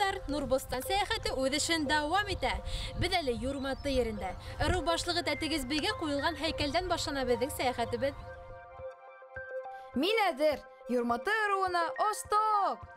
дуҫтар, Нурбостан сәйәхәте үҙ эшен дауам итә. Беҙ әле Юрматы ерендә. Ырыу башлығы Тәтегеҙ бейгә ҡуйылған һәйкәлдән башлана беҙҙең сәйәхәтебеҙ. Мин әҙер. Юрматы ырыуына осток!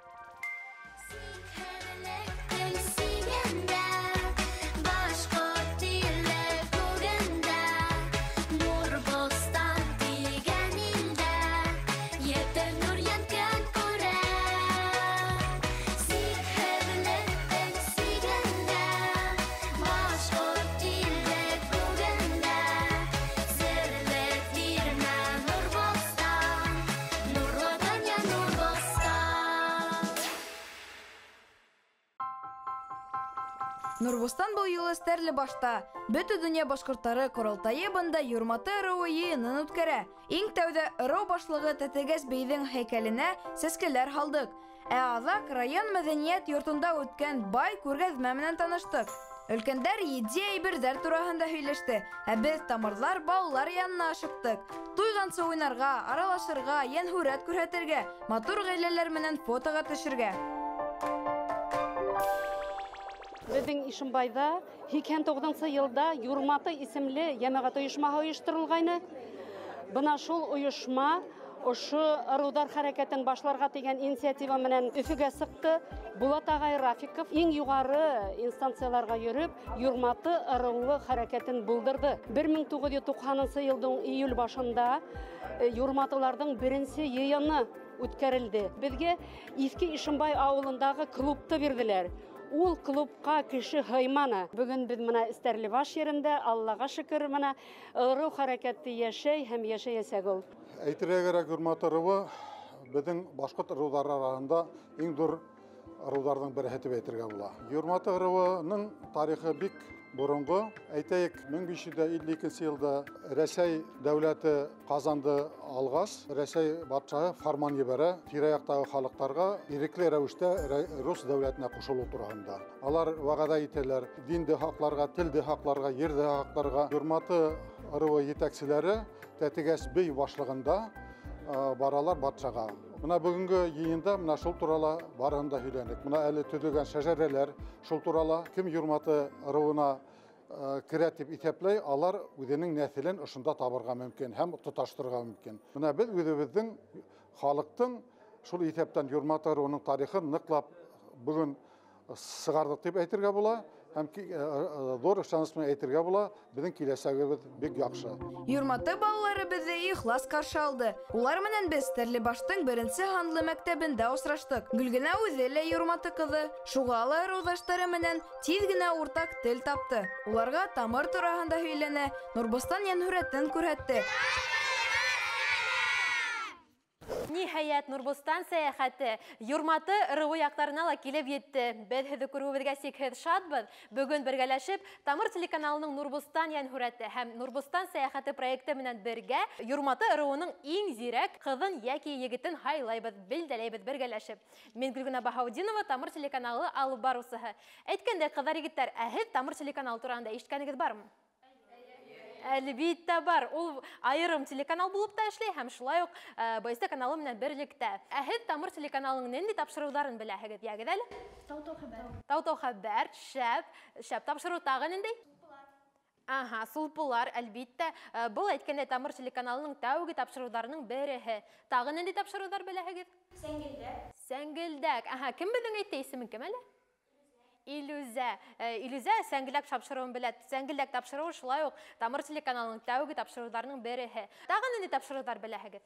Нурбостан был юлы Стәрлебашта. Бөтә донъя башҡорттары ҡоролтайы бында Юрматы ырыуы йыйынын үткәрә. Иң тәүҙә ырыу башлығы Тәтегәс бейҙең һәйкәленә сәскәләр һалдыҡ. Ә аҙаҡ район мәҙәниәт йортонда үткән бай күргәҙмә менән таныштыҡ. Өлкәндәр етди әйберҙәр тураһында һөйләште, ә беҙ тамырлар балалар янына ашыҡтыҡ. Туйғансы уйнарға, аралашырға, йәнһүрәт күрһәтергә, матур ғаиләләр менән фотоға төшөргә. Беҙҙең Ишембайҙа 89 йылда Юрматы исемле йәмәғәт ойошмаһы ойошторолғайны. Бына шул ойошма ошо ырыуҙар хәрәкәтен башларға тигән инициатива менән Өфөгә сыҡты. Булат ағай Рафиков иң юғары инстанцияларға йөрөп, Юрматы ырыуы хәрәкәтен булдырҙы. 1990 йылдың июль башында Юрматыларҙың беренсе йыйыны үткәрелде. Беҙгә Иҫке Ишембай ауылындағы клубты бирҙеләр. Ул клубҡа кеше һыйманы. Бөгөн беҙ мына Стәрлебаш ерендә, Аллаға шөкөр, мына ырыу хәрәкәте йәшәй һәм йәшәйәсәк ул. Әйтергә кәрәк, Юрматы ырыуы беҙҙең башҡорт ырыуҙары араһында иң ҙур ырыуҙарҙың береһе тип әйтергә була. Юрматы ырыуының тарихы бик боронғо. Әйтәйек, 1552 йылда Рәсәй дәүләте Ҡазанды алғас, Рәсәй батшаһы фарман ебәрә тирә-яҡтағы халыҡтарға ирекле рәүештә рус дәүләтенә ҡушылыу тураһында. Алар вәғәҙә итәләр динде һаҡларға, телде һаҡларға, ерҙе һаҡларға. Юрматы ырыуы етәкселәре Тәтегәс бей башлығында баралар батшаға. Мына бөгөнгө йыйында мына шул турала барыһын да һөйләнек. Мына әле төҙөлгән шәжәрәләр шул турала. Кем Юрматы ырыуына керә тип иҫәпләй, алар үҙенең нәҫелен ошонда табырға мөмкин һәм тоташтырырға мөмкин. Мына беҙ үҙебеҙҙең халыҡтың шул иҫәптән Юрматы ырыуының тарихын ныҡлап бөгөн сығарҙыҡ тип әйтергә була. Һәм ҙур ышаныс менән әйтергә була, беҙҙең киләсәгебеҙ бик яҡшы. Юрматы балалары беҙҙе ихлас ҡаршы алды. Улар менән беҙ Стәрлебаштың беренсе һанлы мәктәбендә осраштыҡ. Гөлгенә үҙе лә Юрматы ҡыҙы, шуға ла ырыуҙаштары менән тиҙ генә уртаҡ тел тапты. Уларға тамыр тураһында һөйләне, Нурбостан йәнһүрәтен күрһәтте. Ниһайәт, Нурбостан сәйәхәте Юрматы ырыуы яҡтарына ла килеп етте. Беҙ һеҙҙе күреүебеҙгә сикһеҙ шатбыҙ. Бөгөн бергәләшеп Тамыр телеканалының Нурбостан йәнһүрәте һәм Нурбостан сәйәхәте проекты менән бергә Юрматы ырыуының иң зирәк ҡыҙын йәки егетен һайлайбыҙ, билдәләйбеҙ бергәләшеп. Мин Гөлгенә Баһаутдинова, Тамыр телеканалы алып барыусыһы. Әйткәндәй, ҡыҙҙар, егеттәр, ә һеҙ Тамыр телеканалы тураһында ишеткәнегеҙ бармы? Әлбиттә бар. Ул айырым телеканал булып та эшләй һәм шулай уҡ БСТ каналы менән берлектә. Ә һеҙ Тамыр телеканалының ниндәй тапшырыуҙарын беләһегеҙ? Йәгеҙ әле? Тау-тау хәбәр. Тау-тау хәбәр, шәп, шәп тапшырыу тағы ниндәй? Аһа, сулпылар, әлбиттә. Был әйткәндәй Тамыр телеканалының тәүге тапшырыуҙарының береһе. Тағы ниндәй тапшырыуҙар беләһегеҙ? Сәңгелдәк. Сәңгелдәк. Аһа, кем беҙҙең әйтте исемен кем әле? Илүзә. Илүзә Сәңгелдәк тапшырыуын белә. Сәңгелдәк тапшырыуы шулай уҡ Тамыр телеканалының тәүге тапшырыуҙарының береһе. Тағы ниндәй тапшырыуҙар беләһегеҙ?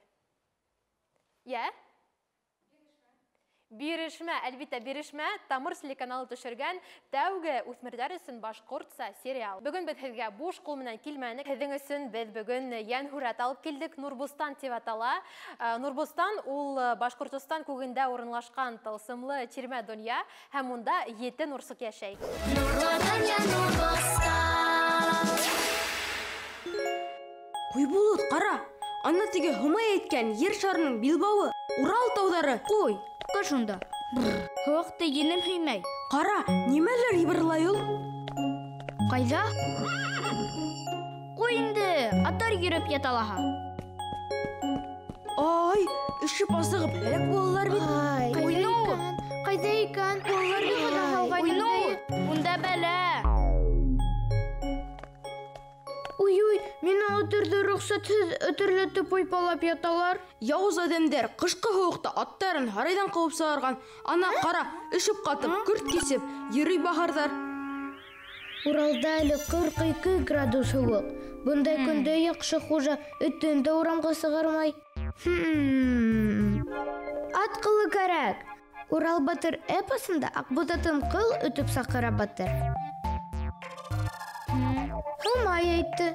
Йә? Бирешмә, әлбиттә, бирешмә Тамыр телеканалы төшөргән тәүге үҫмерҙәр өсөн башҡортса сериал. Бөгөн беҙ һеҙгә буш ҡул менән килмәнек. Һеҙҙең өсөн беҙ бөгөн йәнһүрәт алып килдек. Нурбостан тип атала. Нурбостан ул Башҡортостан күгендә урынлашҡан тылсымлы тирмә донъя һәм унда 7 нурсыҡ йәшәй. Нурлы донъя, Нурбостан. Ҡуйбулут, ҡара! Ана теге Һомай әйткән ер шарының билбауы, Урал тауҙары. Ҡуй! Ҡыш унда. Һыуыҡты енем һөймәй. Ҡара, нимәлер йыбырлай ул? Ҡайҙа? Ҡуй инде, аттар йөрөп ята лаһа. Ай, өшөп асығып һәләк булалар бит. Ай, ҡайҙа икән? Ҡайҙа икән? Улар бит. Уйнур, унда бәлә. Уй-уй, минең өтөрҙө рөхсәтһеҙ өтөрләтеп уйпалап яталар. Яуыз әҙәмдәр ҡышҡы һыуыҡта аттарын һарайҙан ҡыуып сығарған. Ана ҡара, өшөп ҡатып, көрт кисеп, йөрөй баһарҙар. Уралда әле 42 градус һыуыҡ. Бындай көндә яҡшы хужа өтөн дә урамға сығармай. Ат ҡылы кәрәк. Урал батыр эпосында Аҡбуҙатын ҡыл өтөп саҡыра батыр. Һомай әйтте.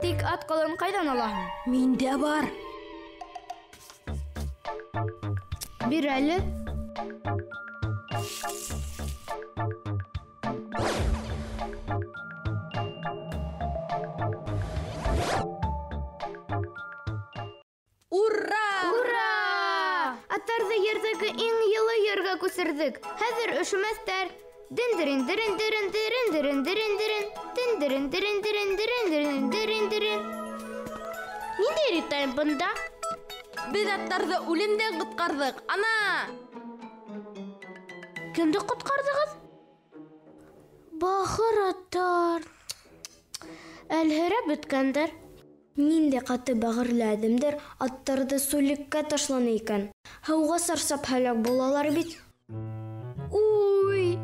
Тик ат ҡылын ҡайҙан алаһың? Миндә бар. Бир әле. Ура! Ура! Аттарҙы ерҙәге иң йылы ергә күсерҙек. Хәҙер өшөмәҫтәр. Дендерин, дерин, дерин, дерин, дерин, дерин, дерин, дендерин, дерин, дерин, дерин, дерин, дерин, дерин. Ниндәй ритайым бында? Беҙ аттарҙы үлемдән ҡотҡарҙыҡ. Ана! Кемде ҡотҡарҙығыҙ? Бахыр аттар. Әлһерәп бөткәндәр. Ниндәй ҡаты бәғерле әҙәмдәр аттарҙы сүллеккә ташланы икән? Һыуға сарсап һәләк булалар бит. Уй!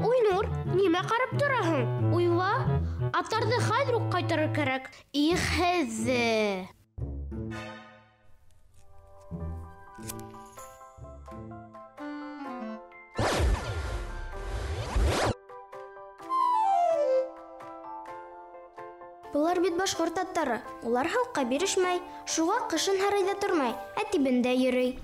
Уйнур, нимә ҡарап тораһың? Уйла, аттарҙы хәҙер үк ҡайтарыр кәрәк. Их, һеҙҙе! Былар бит башҡорт аттары. Улар һыуыҡҡа бирешмәй, шуға ҡышын һарайҙа тормай, ә тибендә йөрөй.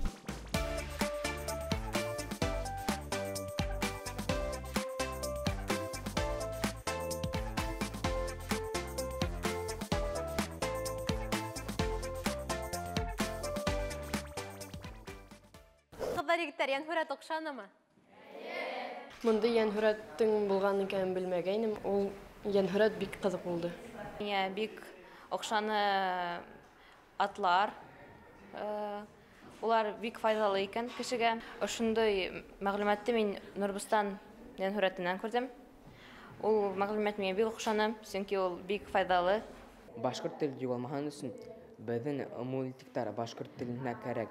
Ҡыҙҙар, егеттәр, йәнһүрәт оҡшанымы? Бындай йәнһүрәттең булған икәнен белмәгәйнем. Ул йәнһүрәт бик ҡыҙыҡ булды. Миңә бик оҡшаны атлар. Улар бик файҙалы икән кешегә. Ошондай мәғлүмәтте мин Нурбостан йәнһүрәтенән күрҙем. Ул мәғлүмәт миңә бик оҡшаны, сөнки ул бик файҙалы. Башҡорт теле юғалмаһын өсөн беҙҙең мультиктар башҡорт теленә кәрәк.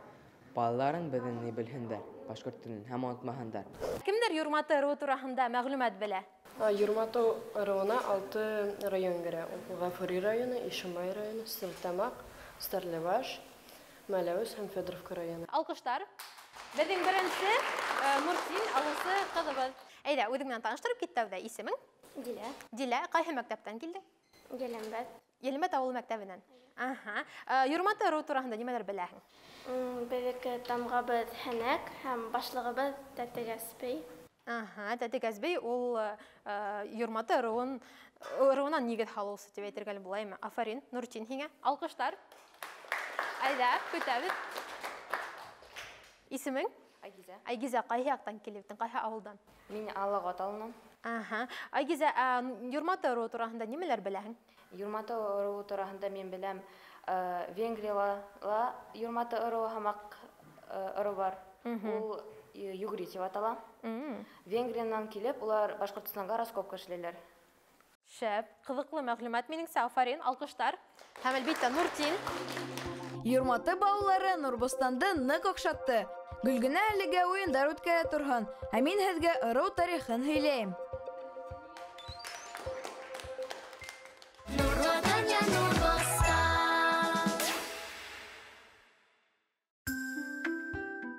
Балаларын беҙҙең ни белһендәр, башҡорт телен һәм онотмаһындар. Кемдәр Юрматы ырыуы тураһында мәғлүмәт белә? Юрматы ырыуына 6 район керә. Ул Ғафури районы, Ишембай районы, Стерлетамаҡ, Стәрлебаш, Мәләүез һәм Федоровка районы. Алҡыштар. Беҙҙең беренсе Мурсин алыусы ҡыҙыбыҙ. Әйҙә, үҙең менән таныштырып кит тәүҙә. Исемең? Дилә. Дилә, ҡайһы мәктәптән килдең? Йәләмбәт. Йәләмбәт ауыл мәктәбенән. Аһа. Юрматы ырыуы тураһында нимәләр беләһең? Беҙҙеке тамғабыҙ һәнәк һәм башлығыбыҙ Тәтегәсбей. Аһа, Тәтегәсбей ул Юрматы ырыуынан нигеҙ һалыусы тип әйтергә булаймы? Афарин, Нуртин һиңә. Алҡыштар. Әйҙә, көтәбеҙ. Исемең? Айгизә. Айгизә, ҡайһы яҡтан килеп еттең? Ҡайһы ауылдан? Мин Алағат ауылынан. Аһа. Айгизә, Юрматы ырыуы тураһында нимәләр беләһең? Юрматы ырыуы тураһында мин беләм, Венгрияла Юрматы ырыуы һамаҡ ырыу бар. Ул Югри тип атала. Венгриянан килеп, улар Башҡортостанға раскопка эшләйләр. Шәп, ҡыҙыҡлы мәғлүмәт минеңсә, афарин, алҡыштар. Һәм әлбиттә Нуртин. Юрматы балалары Нурбостанды ныҡ оҡшатты. Гөлгенә әлегә уйындар үткәрә торһон, ә мин һеҙгә ырыу тарихын һөйләйем.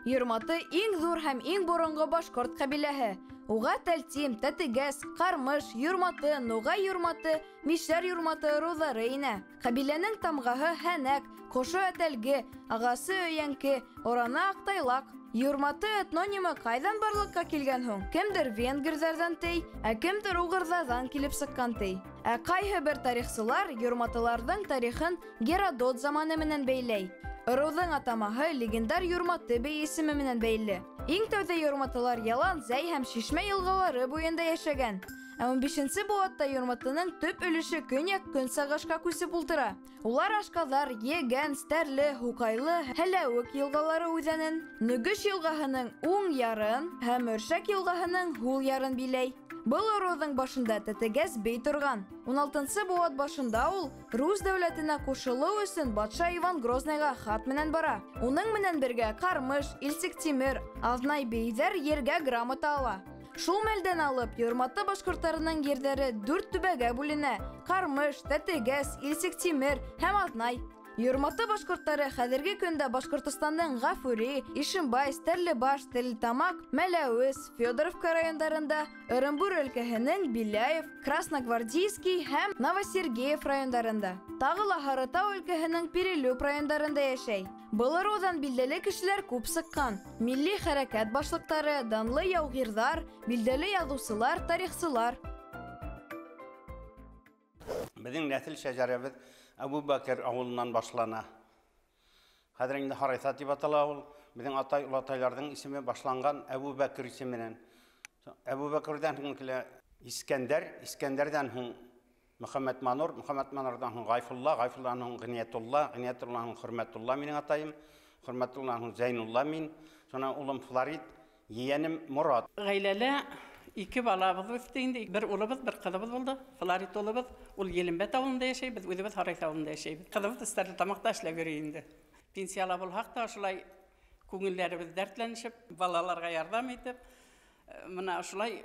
Юрматы иң ҙур һәм иң боронғо башҡорт ҡәбиләһе. Уға Тәлтим, Тәтегәс, Ҡармыш, Юрматы, Нуғай Юрматы, Мишәр Юрматы ырыуҙары инә. Ҡәбиләнең тамғаһы һәнәк, ҡошо әтәлге, ағасы өйәнке, ораны аҡтайлаҡ. Юрматы этнонимы ҡайҙан барлыҡҡа килгән һуң? Кемдер венгерҙәрҙән тей, ә кемдер уғырҙарҙан килеп сыҡҡан тей. Ә ҡайһы бер тарихсылар юрматыларҙың тарихын Геродот заманы менән бәйләй. Ырыуҙың атамаһы легендар Юрматы бей исеме менән бәйле. Иң тәүҙә юрматылар Ялан, Зәй һәм Шишмә йылғалары буйында йәшәгән. Ә 15-нсе быуатта Юрматының төп өлөшө көньяҡ-көнсығышҡа күсеп ултыра. Улар Ашҡаҙар, Егән, Стәрле, Һуҡайлы, Һәләүек йылғалары үҙәнен, Нөгөш йылғаһының уң ярын һәм Өршәк йылғаһының һул ярын биләй. Был ырыуҙың башында Тәтегәс бей торған. 16-нсы быуат башында ул Рус дәүләтенә ҡушылыу өсөн батша Иван Грознайға хат менән бара. Уның менән бергә Ҡармыш, Илсектимер, Аҙнай бейҙәр ергә грамота ала. Шул мәлдән алып, Юрматы башҡорттарының ерҙәре 4 төбәгә бүленә: Ҡармыш, Тәтегәс, Илсектимер һәм Аҙнай. Юрматы башҡорттары хәҙерге көндә Башҡортостандың Ғафури, Ишембай, Стәрлебаш, Стәрлетамаҡ, Мәләүез, Федоровка райондарында, Ырымбур өлкәһенең Беляев, Красногвардейский һәм Новосергеев райондарында, тағы ла Һарытау өлкәһенең Перелюб райондарында йәшәй. Был ырыуҙан билдәле кешеләр күп сыҡҡан: милли хәрәкәт башлыҡтары, данлы яугирҙар, билдәле яҙыусылар, тарихсылар. Беҙҙең нәҫел шәжәрәбеҙ Әбүбәкер ауылынан башлана. Хәҙер инде Һарайҫа тип атала ул. Беҙҙең атай олатайларҙың исеме башланған Әбүбәкер исеменән. Әбүбәкерҙән һуң килә Искәндәр, Искәндәрҙән һуң Мөхәммәт Манур, Мөхәммәт Манурҙан һуң Ғайфулла, Ғайфулланан һуң Ғиниәтулла, Ғиниәтулланан һуң Хөрмәтулла минең атайым, Хөрмәтулланан һуң Зәйнулла мин, шунан улым Флорид, ейәнем Морат. Ғаиләлә ике балабыҙ үҫте инде, бер улыбыҙ, бер ҡыҙыбыҙ булды. Флорид улыбыҙ, ул Елембәт ауылында йәшәй, беҙ үҙебеҙ Һарайҫа ауылында йәшәйбеҙ. Ҡыҙыбыҙ Стәрлетамаҡта эшләп йөрөй инде. Пенсияла булһаҡ та ошолай күңелдәребеҙ дәртләнешеп, балаларға ярҙам итеп, мына ошолай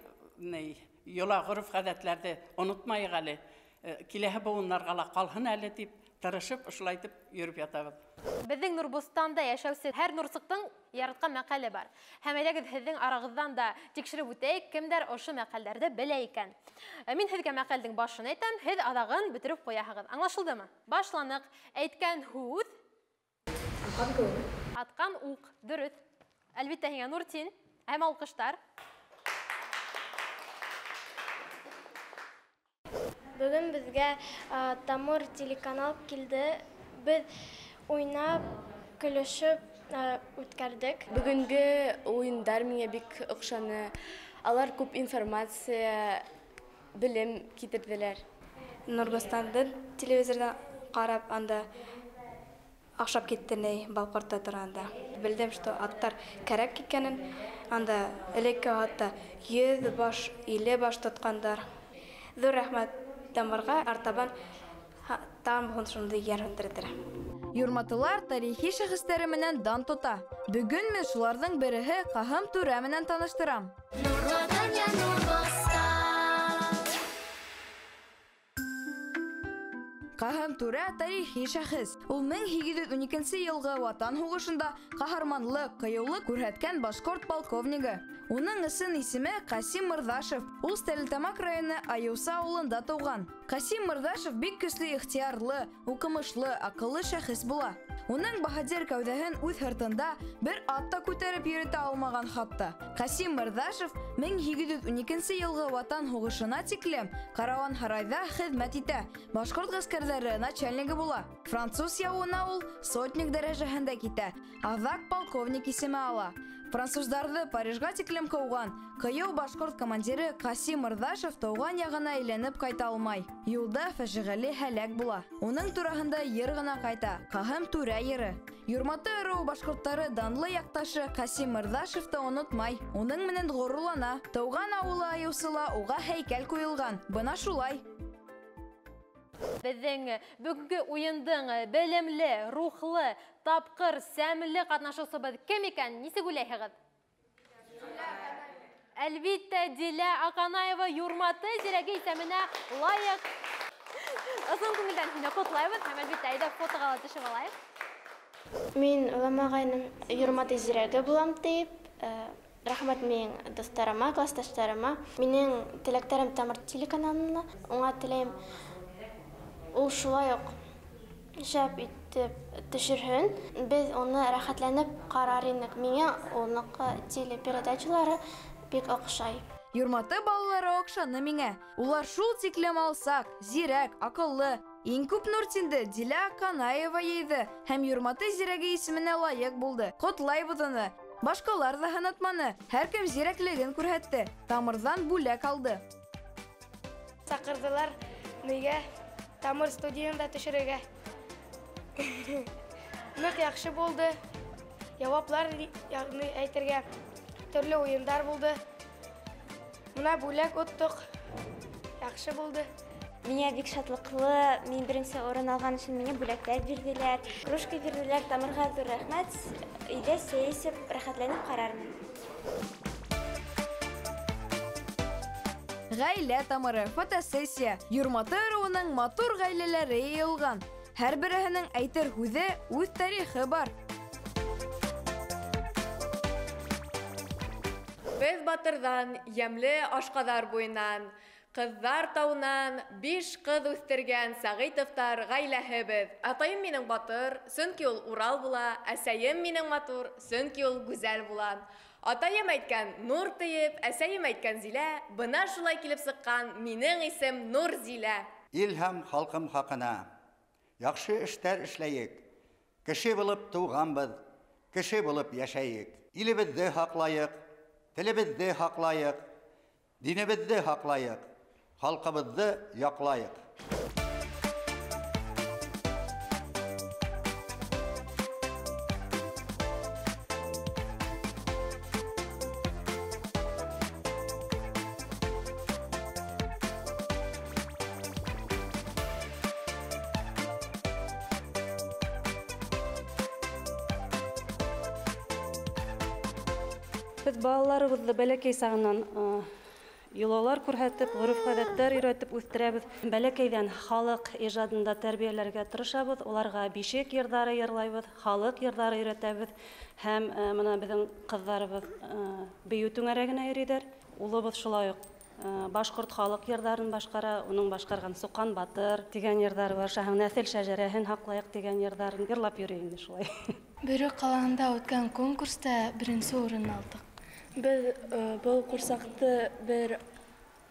йола ғөрөф ғәҙәтләрҙе онотмайыҡ әле, киләһе быуындарға ла ҡалһын әле тип тырышып ошолай итеп йөрөп ятабыҙ. Беҙҙең Нурбостанда йәшәүсе һәр нурсыҡтың яратҡан мәҡәле бар. Һәм әйҙәгеҙ һеҙҙең арағыҙҙан да тикшереп үтәйек, кемдәр ошо мәҡәлдәрҙе белә икән. Мин һеҙгә мәҡәлдең башын әйтәм, һеҙ аҙағын бөтөрөп ҡуяһығыҙ. Аңлашылдымы? Башланыҡ. Әйткән һүҙ атҡан кеүек. Атҡан уҡ. Дөрөҫ. Әлбиттә, һиңә Нуртин һәм алҡыштар. Бөгөн беҙгә Тамыр телеканал килде. Беҙ уйнап, көлөшөп үткәрҙек. Бөгөнгө уйындар миңә бик оҡшаны. Алар күп информация, белем китерҙеләр. Нурбостанды телевизорҙан ҡарап, анда оҡшап китте ни, балҡорта торғанда. Белдем, что аттар кәрәк икәнен. Анда элекке ваҡытта 100 баш, 50 баш тотҡандар. Ҙур рәхмәт Тамырға, артабан тағын шундай йәр һүндерҙер. Юрматылар тарихи шәхестәре менән дан тота. Бөгөн мин шуларҙың береһе Ҡаһым Түрә менән таныштырам. Ҡаһым Түрә тарихи шәхес. Ул 1812 йылғы Ватан һуғышында ҡаһарманлыҡ, ҡыйыулыҡ күрһәткән башҡорт полковнигы. Уның ысын исеме Ҡасим Мырҙашев. Ул Стәрлетамаҡ районы Айыуса ауылында тыуған. Ҡасим Мырҙашев бик көслө ихтыярлы, уҡымышлы, аҡыллы шәхес була. Уның баһадир кәүҙәһен үҙ һыртында бер ат та күтәреп йөрөтә алмаған хатта. Ҡасим Мырҙашев 1812 йылғы Ватан һуғышына тиклем Карауан-Һарайҙа хеҙмәт итә. Башҡорт ғәскәрҙәре начальнигы була. Француз яуына ул сотник дәрәжәһендә китә, аҙаҡ полковник исеме ала. Француздарҙы Парижға тиклем ҡыуған ҡыйыу башҡорт командиры Ҡасим Мырҙашев тыуған яғына әйләнеп ҡайта алмай. Юлда фажиғәле һәләк була. Уның тураһында йыр ғына ҡайта, Ҡаһым Түрә йыры. Юрматы ырыуы башҡорттары данлы яҡташы Ҡасим Мырҙашевты онотмай, уның менән ғорурлана. Тыуған ауылы Айыусыла уға һәйкәл ҡуйылған. Бына шулай. Беҙҙең бөгөнгө уйындың белемле, рухлы, тапҡыр, сәмле ҡатнашыусыбыҙ кем икән? Нисек уйлайһығыҙ? Әлбиттә, Дилә Аҡанаева Юрматы зирәге исеменә лайыҡ. Ысын күңелдән һине ҡотлайбыҙ һәм әлбиттә, әйҙә фотоға ла төшөп алайыҡ. Мин уйламағайным Юрматы зирәге булам тип. Рәхмәт минең дуҫтарыма, класташтарыма. Минең теләктәрем Тамыр телеканалына. Уңа теләйем, ул шулай уҡ шәп итеп төшөрһөн. Беҙ уны рәхәтләнеп ҡарар инек. Миңә уныҡы телепередачалары бик оҡшай. Юрматы балалары оҡшаны миңә. Улар шул тиклем алсаҡ, зирәк, аҡыллы. Иң күп Нуртинде Дилә Аҡанаева йыйҙы һәм Юрматы зирәге исеменә лайыҡ булды. Ҡотлайбыҙ уны. Башҡалар ҙа һынатманы. Һәр кем зирәклеген күрһәтте. Тамырҙан бүләк алды. Саҡырҙылар нигә Тамыр студияһында төшөрөргә. Ныҡ яҡшы булды. Яуаплар әйтергә төрлө уйындар булды. Мына бүләк оттоҡ. Яҡшы булды. Миңә бик шатлыҡлы, мин беренсе урын алған өсөн миңә бүләктәр бирҙеләр, кружка бирҙеләр, Тамырға ҙур рәхмәт. Өйҙә сәй эсеп, рәхәтләнеп ҡарармын. Ғаилә тамыры, фотосессия, Юрматы ырыуының матур ғаиләләре йыйылған. Һәр береһенең әйтер һүҙе, үҙ тарихы бар. Беҙ батырҙан, йәмле Ашҡаҙар буйынан, Ҡыҙҙар тауынан 5 ҡыҙ үҫтергән Сәғитовтар ғаиләһебеҙ. Атайым минең батыр, сөнки ул Урал була, әсәйем минең матур, сөнки ул гүзәл була. Атайым әйткән Нур тейеп, әсәйем әйткән Зилә, бына шулай килеп сыҡҡан минең исем Нур Зилә. Ил һәм халҡым хаҡына яҡшы эштәр эшләйек. Кеше булып тыуғанбыҙ, кеше булып йәшәйек. Илебеҙҙе һаҡлайыҡ, телебеҙҙе һаҡлайыҡ, динебеҙҙе һаҡлайыҡ. Халҡыбыҙҙы яҡлайыҡ. Беҙ балаларыбыҙҙы бәләкәй сағынан йолалар күрһәтеп, ғөрөф-ғәҙәттәр өйрәтеп үҫтерәбеҙ. Бәләкәйҙән халыҡ ижадында тәрбиәләргә тырышабыҙ, уларға бишек йырҙары йырлайбыҙ, халыҡ йырҙары өйрәтәбеҙ. Һәм мына беҙҙең ҡыҙҙарыбыҙ бейеү түңәрәгенә йөрөйҙәр. Улыбыҙ шулай уҡ башҡорт халыҡ йырҙарын башҡара, уның башҡарған Суҡан батыр тигән йырҙары бар, шаһың нәҫел шәжәрәһен һаҡлайыҡ тигән йырҙарын йырлап йөрөй инде шулай. Бөрө ҡалаһында үткән конкурста беренсе урын алдыҡ. Беҙ был ҡурсаҡты бер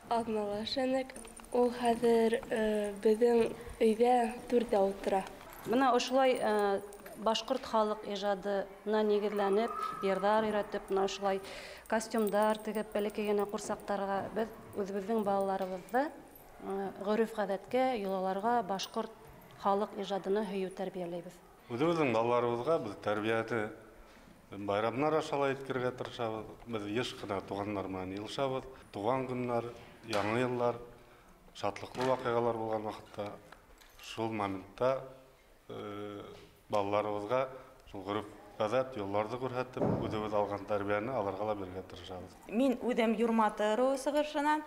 аҙнала эшләнек. Ул хәҙер беҙҙең өйҙә түрҙә ултыра. Бына ошолай башҡорт халыҡ ижадына нигеҙләнеп, йырҙар өйрәтеп, бына ошолай костюмдар тегеп, бәләкәй генә ҡурсаҡтарға беҙ үҙебеҙҙең балаларыбыҙҙы ғөрөф-ғәҙәткә, йолаларға, башҡорт халыҡ ижадына һөйөү тәрбиәләйбеҙ. Үҙебеҙҙең балаларыбыҙға беҙ тәрбиәне байрамдар аша ла еткерергә тырышабыҙ. Беҙ йыш ҡына туғандар менән йыйылышабыҙ. Туған көннәр, яңы йыллар, шатлыҡлы ваҡиғалар булған ваҡытта, шул моментта балаларыбыҙға шул ғөрөф-ғәҙәт, юлларҙы күрһәтеп, үҙебеҙ алған тәрбиәне аларға ла бирергә тырышабыҙ. Мин үҙем Юрматы ырыуы сығышынан,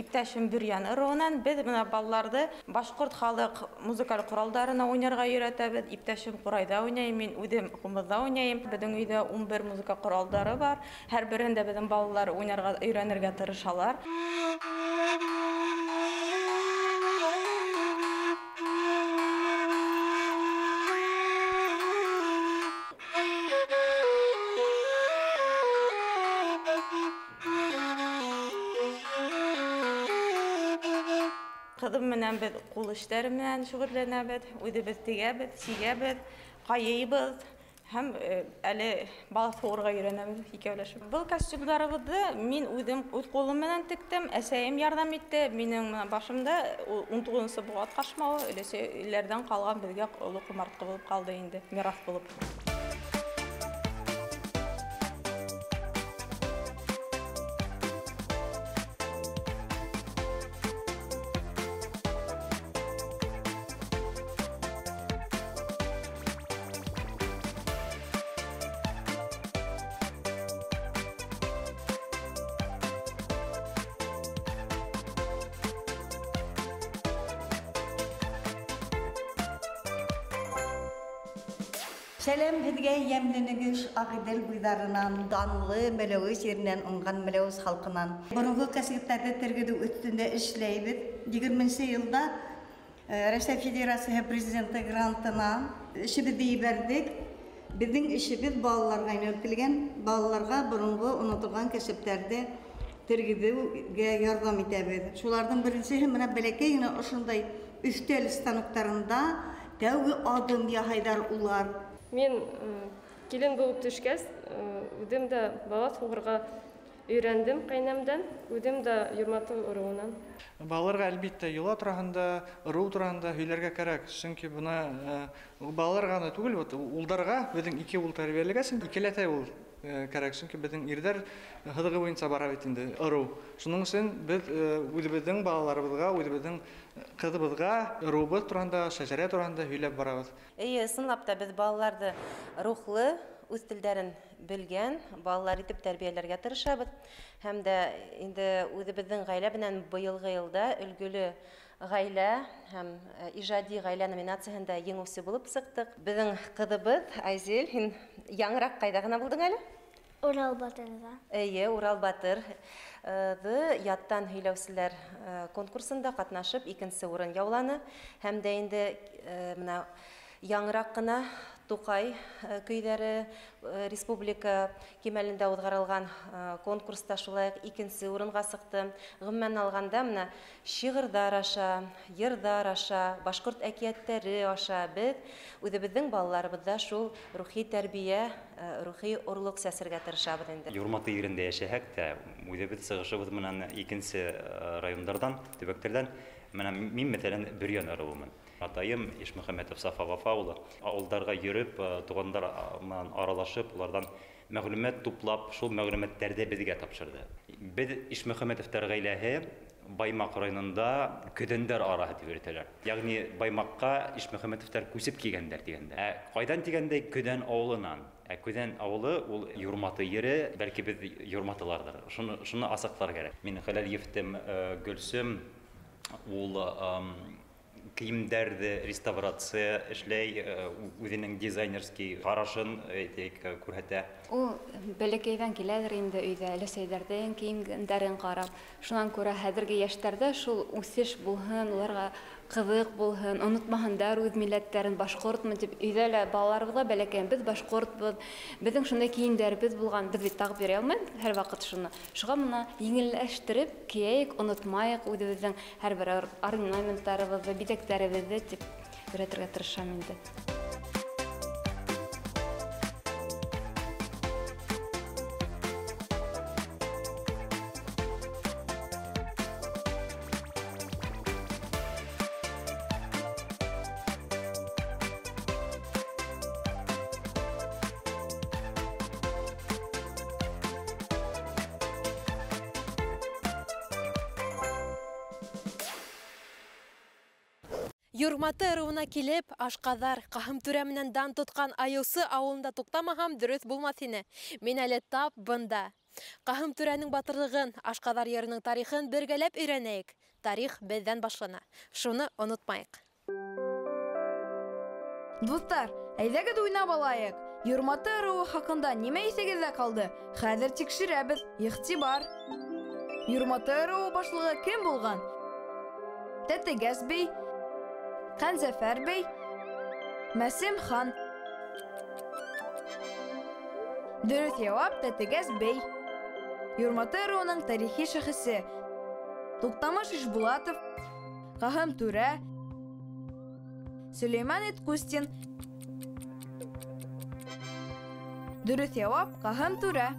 иптәшем Бөрйән ырыуынан. Беҙ бына балаларҙы башҡорт халыҡ музыкаль ҡоралдарына уйнарға өйрәтәбеҙ. Иптәшем ҡурайҙа уйнай, мин үҙем ҡумыҙҙа уйнайым. Беҙҙең өйҙә 11 музыка ҡоралдары бар. Һәр береһендә беҙҙең балалар уйнарға өйрәнергә тырышалар. Ҡыҙым менән беҙ ҡул эштәре менән шөғөлләнәбеҙ, үҙебеҙ тегәбеҙ, сигәбеҙ, ҡайыйбыҙ һәм әле балаҫ һуғырға өйрәнәбеҙ икәүләшеп. Был костюмдарыбыҙҙы мин үҙем үҙ ҡулым менән тектем, әсәйем ярҙам итте. Минең башымда 19-нсы быуат ҡашмауы өләсәйләрҙән ҡалған беҙгә оло ҡомартҡы булып ҡалды инде, мираҫ булып. Сәләм һеҙгә йәмле Нөгөш Ағиҙел буйҙарынан, данлы Мәләүез еренән, уңған Мәләүез халҡынан. Боронғо кәсептәрҙе тергеҙеү өҫтөндә эшләйбеҙ. 20-нсе йылда Рәсәй Федерацияһы Президенты грантына эшебеҙҙе ебәрҙек. Беҙҙең эшебеҙ балаларға йүнәлтелгән, балаларға боронғо онотолған кәсептәрҙе тергеҙеүгә ярҙам итәбеҙ. Шуларҙың беренсеһе менән бәләкәй генә ошондай өҫтәл станоктарында тәүге аҙым яһайҙар улар. Мин килен булып төшкәс, үҙем дә балаҫ һуғырға Өйрәндем ҡәйнәмдән, үҙем дә Юрматы ырыуынан. Балаларға әлбиттә йола тураһында, ырыу тураһында һөйләргә кәрәк. Сөнки бына балаларға ғына түгел, вот улдарға беҙҙең ике ул тәрбиәләгәс, икеләтә ул кәрәк. Сөнки беҙҙең ирҙәр һыҙығы буйынса бара бит инде ырыу. Шуның өсөн беҙ үҙебеҙҙең балаларыбыҙға, үҙебеҙҙең ҡыҙыбыҙға ырыуыбыҙ тураһында, шәжәрә тураһында һөйләп барабыҙ. Эйе, ысынлап та беҙ балаларҙы рухлы, үҙ телдәрен белгән балалар итеп тәрбиәләргә тырышабыҙ. Һәм дә инде үҙебеҙҙең ғаилә менән быйылғы йылда өлгөлө ғаилә һәм ижади ғаилә номинацияһында еңеүсе булып сыҡтыҡ. Беҙҙең ҡыҙыбыҙ Айзел, һин яңыраҡ ҡайҙа ғына булдың әле? Урал Батырҙа. Эйе, Урал Батырҙы яттан һөйләүселәр конкурсында ҡатнашып икенсе урын яуланы. Һәм дә инде мына яңыраҡ ҡына Туҡай көйҙәре республика кимәлендә уҙғарылған конкурста шулай уҡ икенсе урынға сыҡты. Ғөмүмән алғанда, мына шиғырҙар аша, йырҙар аша, башҡорт әкиәттәре аша беҙ үҙебеҙҙең балаларыбыҙҙа шул рухи тәрбиә, рухи орлоҡ сәсергә тырышабыҙ инде. Юрматы ерендә йәшәһәк тә, үҙебеҙ сығышыбыҙ менән икенсе райондарҙан, төбәктәрҙән, мына мин мәҫәлән Бөрйән ырыуымын. Атайым Ишмөхәмәтов Сафа Вафа улы ауылдарға йөрөп, туғандар менән аралашып, уларҙан мәғлүмәт туплап, шул мәғлүмәттәрҙе беҙгә тапшырҙы. Беҙ Ишмөхәмәтовтар ғаиләһе Баймаҡ районында көҙәндәр араһы тип йөрөтәләр. Ягъни Баймаҡҡа Ишмөхәмәтовтар күсеп килгәндәр тигәндә. Ә ҡайҙан тигәндә Көҙән ауылынан. Ә Көҙән ауылы ул Юрматы ере, бәлки беҙ юрматыларҙыр. Шуны асыҡлар кәрәк. Минең хәләл ефтем Гөлсөм ул кейемдәрҙе реставрация эшләй, үҙенең дизайнерский ҡарашын әйтәйек күрһәтә. Ул бәләкәйҙән киләлер инде өйҙә, өләсәйҙәрҙең кейемдәрен ҡарап. Шунан күрә хәҙерге йәштәрҙә шул үҫеш булһын, уларға ҡыҙыҡ булһын, онотмаһындар үҙ милләттәрен, башҡортмон тип өйҙә лә балаларыбыҙға бәләкәйен беҙ башҡортбыҙ, беҙҙең шундай кейемдәребеҙ булған, беҙ бит тағып йөрөй алмайбыҙ һәр ваҡыт шуны. Шуға мына еңелләштереп кейәйек, онотмайыҡ үҙебеҙҙең һәр бер орнаменттарыбыҙҙы, биҙәктәребеҙҙе тип өйрәтергә тырышам инде. Юрматы ырыуына килеп, Ашҡаҙар, Ҡаһым-Түрә менән дан тотҡан Айыусы ауылында туҡтамаһам, дөрөҫ булмаҫ ине. Мин әле тап бында. Ҡаһым-Түрәнең батырлығын, Ашҡаҙар еренең тарихын бергәләп өйрәнәйек. Тарих беҙҙән башлана. Шуны онотмайыҡ. Дуҫтар, әйҙәгеҙ уйнап алайыҡ. Юрматы ырыуы хаҡында нимә иҫегеҙҙә ҡалды? Хәҙер тикшерәбеҙ. Иғтибар! Юрматы ырыуы башлығы кем булған? Тәтегәс бей, Ҡәнзәфәр бей, Мәсем хан. Дөрөҫ яуап Тәтегәс бей. Юрматы ырыуының тарихи шәхесе Туҡтамыш Ишбулатов, Ҡаһым-Түрә, Сөләймән Иткустин. Дөрөҫ яуап Ҡаһым-Түрә.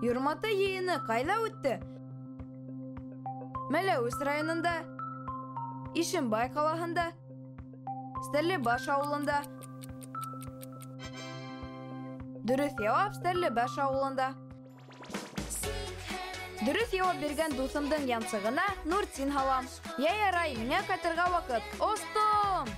Юрматы йыйыны ҡайҙа үтте? Мәләүез районында, Ишембай ҡалаһында, Стәрлебаш ауылында. Дөрөҫ яуап Стәрлебаш ауылында. Дөрөҫ яуап биргән дуҫымдың янсығына Нуртин һалам. Йә ярай, миңә ҡайтырға ваҡыт. Остом!